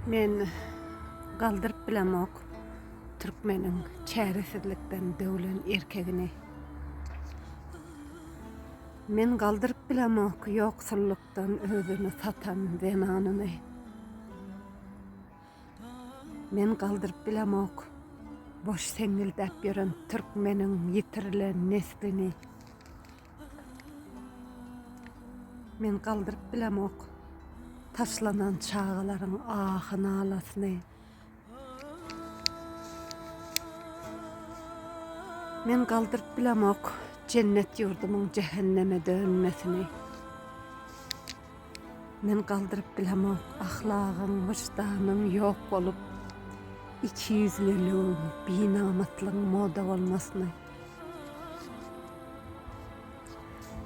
Men galdyryp bilemok türkmeniň çäresizlikden döwlen erkegini. Men galdyryp bilemok ýoksullykdan özüni satan zenanyny. Men galdyryp bilemok boş seňňildäp ýören türkmeniň ýitirilen neslini. Men galdyryp bilemok taşlanan çagalaryň ahy-nalasyny. Men galdyryp bilemok jennet ýurdumyň jähenneme dönmesini. Men galdyryp bilemok ahlagyň, wyždanyň ýok bolup, ikiýüzlüligiň, binamyslygyň moda bolmasyny.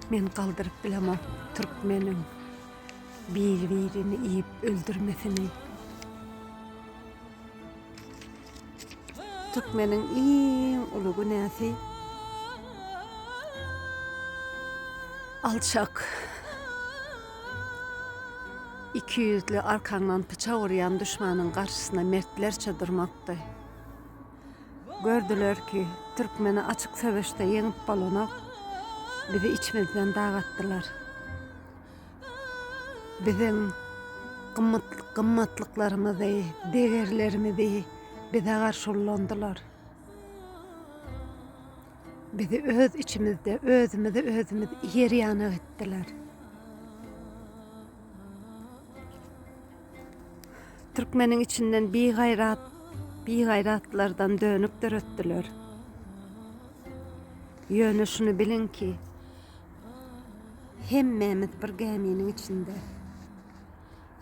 Men galdyryp bilemok türkmeniň bir-birini iýip öldürmesini. Türkmeniň iň uly günäsi alçak, ikiýüzli, arkaňdan pyçak urýan duşmanyň garşysyna mertlerçe durmakdy. Gördüler ki, türkmeni açyk söweşde ýeňip bolanok, bizi içimizden dagatdylar. Biziň gymmatlyklarymyzy, degerlerimizi bize garşy ullandylar. Bizi öz içimizde özümizi özümiz ýer ýanak etdiler. Türkmeniň içinden bigaýrat, bigaýratlardan dönük döretdiler. Ýöne şuny biliň ki, Hemmämiz bir gäminiň içinde.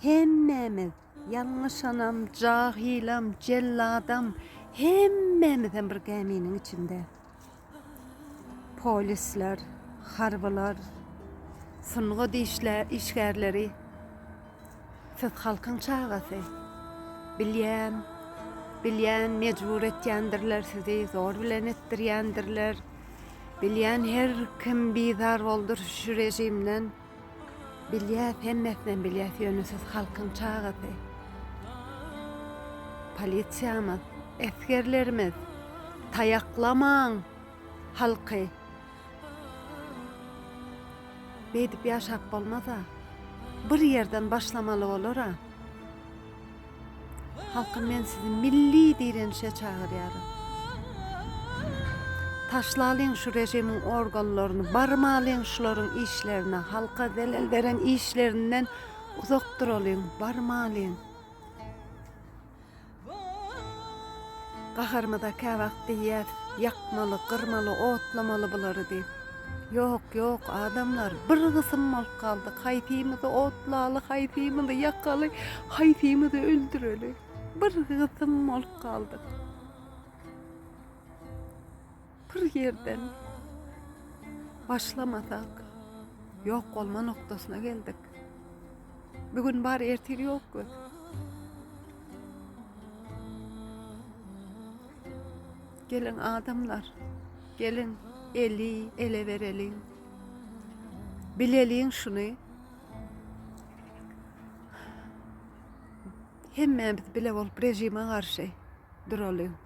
Hemmämiz, ýalňyşanam, jahylam, jelladam, hemmämizem bir gäminiň içinde. Polisler, harbylar, sungat işgärleri, siz halkyň çagasy. Bilýän, bilýän, mejbur etýändirler sizi, zor bilen etdirýändirler. Bilýän her kim bizar boldur şu režimden. Bilýäs hemmesinem bilýäs ýöne siz halkyň çagasy. Polisiýamyz, esgerlerimiz taýaklamaň halky. Beýdip ýaşap bolmaza. Bir ýerden başlamaly bolara. Halkym men sizi milli direnişe çagyrýaryn. Taşlalyň şu režimiň organlaryny, barmalyň şularyň işlerine, halka zelel beren işlerinden uzak duralyň, barmalyň. Gaharymyza käwagt diýýäs, ýakmaly, gyrmaly, otlamaly bulary diýip. Ýok, ýok, adamlar, bir gysym bolup galdyk, haýsymyzy otlaly, haýsymyzy ýakaly, haýsymyzy öldüreli. Bir gysym bolup galdyk. Bir ýerden başlamasak, ýok bolma noktasyna geldik. Bu gün bar, ertir ýok biz. Geliň adamlar, geliň eli ele bereliň. Bileliň şuny. Hemmämiz bile bolup režime garşy duralyň.